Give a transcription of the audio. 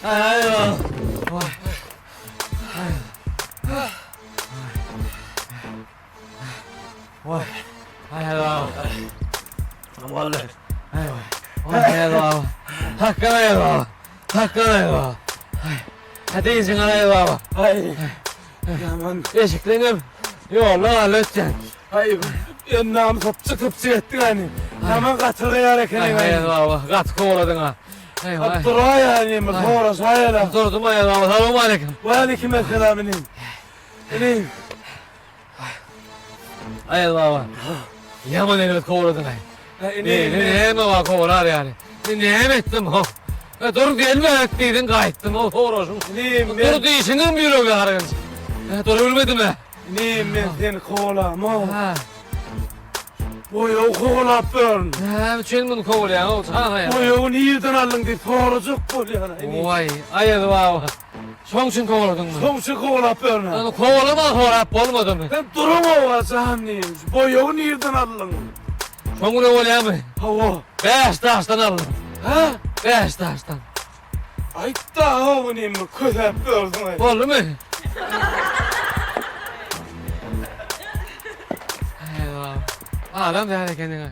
Ay ay baba. Vay. Vay. Ay ay baba. Vallahi. Ay vay. Vay ay baba. Hakkı ay baba. Hakkı ay baba. Ay. Hadi izin ay baba. Ay. Yaman. Eşiklenim. Yolla lütfen. Ay endam sapçık sapçık ettin hani. Yaman gatyrgaýar eken. Ay ay baba. Gat kovaladın ha. Ay vay. Duraý yani sonra sayala. Durdum ay baba. Selamun aleyküm. Ve aleyküm esselam inim. İnim. Ay baba. Yaman elbet kovaladın ay. Ha, Ne, ne, ne, ne var kovalar yani. Ne, ne ettim o? E, dur gelme ettiydin kayıttım o uğraşım. İnim ben, Dur değişinin bir yürü hargın. E, dur ölmedim he. inim ben seni kovalam o. Ha. Boyağı kovalap börün. Ne için bunu kovalayan o sana ya. Boyağı nereden aldın diye soracak bol yani. inim. Vay ay baba. Son için kovaladın mı? Komşu kovalap börün. Onu kovalama horap olmadı mı? Ben durum olacağım neyim. Boyağı nereden aldın? Son günü kovalayan mı? Hava. Beş taştan aldım. Ha? Beş taştan. Ay da o neyim kösep bördün. ay. Oldu mu? Ay baba. Adam değer kendine.